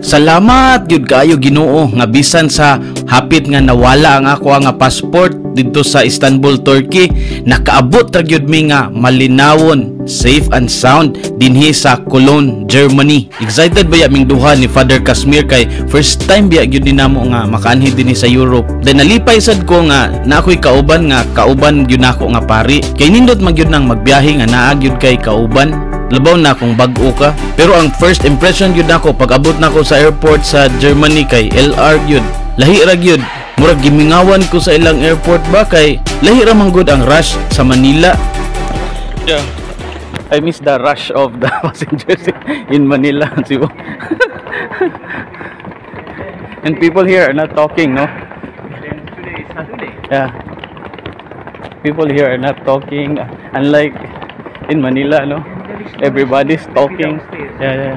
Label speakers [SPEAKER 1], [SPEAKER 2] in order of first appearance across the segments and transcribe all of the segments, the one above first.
[SPEAKER 1] Salamat gyud kaayo Ginoo nga bisan sa hapit nga nawala ang ako nga passport didto sa Istanbul, Turkey, nakaabot ra gyud mi nga malinawon, safe and sound dinhi sa Cologne, Germany. Excited baya ming duha ni Father Casmir kay first time biya gyud ni namo nga makaanhi dinhi sa Europe. Then nalipay sad ko nga na ako'y kauban nga kauban gyud nako nga pari. Kay nindot man gyud nang magbiyahe nga naa gyud kay kauban, labaw na kung bag-o ka. Pero ang first impression gyud nako pag abot nako sa airport sa Germany kay LR gyud. Lahi ra gyud. Murag gimingawan ko sa ilang airport ba kay lahi ra man gud ang rush sa Manila. Yeah. I miss the rush of the passengers in Manila. Cebu. And people here are not talking, no?
[SPEAKER 2] Today is Saturday.
[SPEAKER 1] Yeah. People here are not talking, unlike in Manila, no? Everybody's talking. Yeah.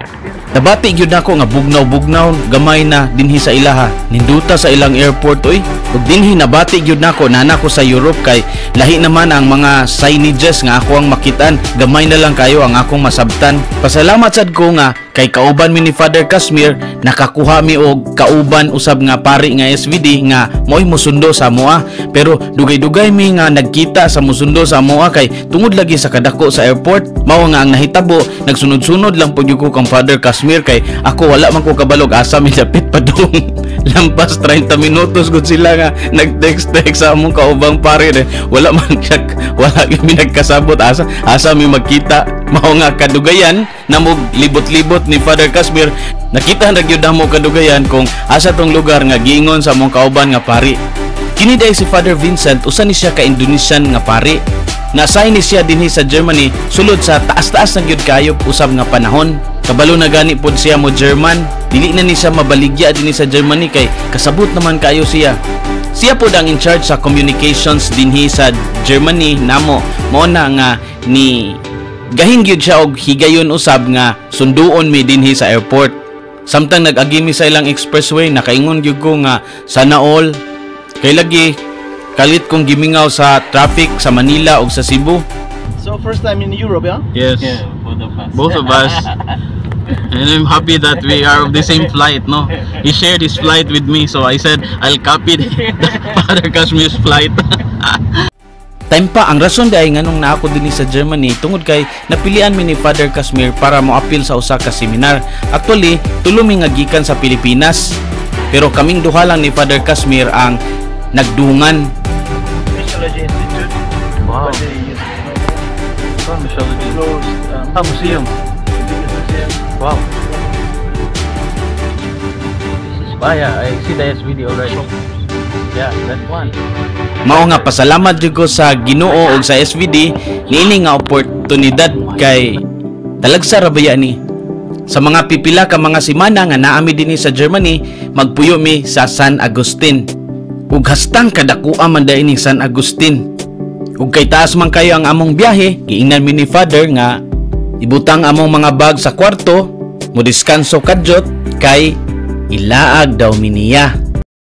[SPEAKER 1] Nabati gyud nako nga bugnaw-bugnaw gamay na dinhi sa ilaha. Ninduta sa ilang airport oy. Ug dinhi nabati gyud nako naa na ko sa Europe kay lahi naman ang mga signages nga ako ang makitan. Gamay na lang kayo ang akong masabtan. Pasalamat sad ko nga kay kauban mi ni Father Casmir, nakakuha mi og kauban usab nga pari nga SVD nga mo'y musundo sa amoa. Pero dugay-dugay mi nga nagkita sa musundo sa amoa kay tungod lagi sa kadako sa airport. Mao nga ang nahitabo, nagsunod-sunod lang pud ko kang Father Casmir kay ako wala man ko kabalog asa mi dapit padung. Lampas 30 minutos gud sila nga nag-text-text sa among kaubang pare. Wala man siya, wala kami nagkasabot asa asa mi magkita. Mao nga kadugayan namog libot-libot ni Father Casmir, nakita na gyud namo kadugayan kung asa tong lugar nga giingon sa among kauban nga pari. Kini diay si Father Vincent, usa ni siya ka Indonesian nga pari. Na-assign ni siya dinhi sa Germany sulod sa taas-taas na gyud kayo usab nga panahon. Kabalo na gani pod siya mo German. Dili na ni siya mabaligya dinhi sa Germany kay kasabot naman kayo siya. Siya pod ang in charge sa communications dinhi sa Germany namo. Mao na nga ni gahin gyud siya og higayon usab nga sunduon mi dinhi sa airport. Samtang nag-agi mi sa ilang expressway, nakaingon gyud ko nga sana all kay lagi kalit kong gimingaw sa traffic sa Manila ug sa Cebu.
[SPEAKER 2] So first time in Europe, yeah?
[SPEAKER 1] Yes.
[SPEAKER 3] Yeah, both of us.
[SPEAKER 1] Both of us. And I'm happy that we are of the same flight, no? He shared his flight with me, so I said I'll copy the Father Casmir's flight. Time pa, ang rason diay nganong naa ko dinhi sa Germany tungod kay napilian mi ni Father Casmir para moapil sa usa ka seminar. Actually, tulo mi nga gikan sa Pilipinas. Pero kaming duha lang ni Father Casmir ang nagdungan.
[SPEAKER 2] Missiology Institute.
[SPEAKER 3] Wow.
[SPEAKER 2] But they used to
[SPEAKER 3] Oh, Missiology.
[SPEAKER 2] closed.
[SPEAKER 3] Ah, museum.
[SPEAKER 2] The biggest museum.
[SPEAKER 3] Wow. Ah, yeah, I see the SVD already. Yeah, that one.
[SPEAKER 1] Mao nga pasalamat jud ko sa Ginoo ug sa SVD niini nga oportunidad kay talagsa ra baya ni. Sa mga pipila ka mga semana nga naa mi dinhi sa Germany, magpuyo mi sa San Agustin. Ug hastang kadakua man diay ning San Agustin. Ug kay taas man kayo ang among biyahe, giingnan mi ni Father nga ibutang among mga bag sa kwarto, mo diskanso kadyot kay ilaag daw mi niya.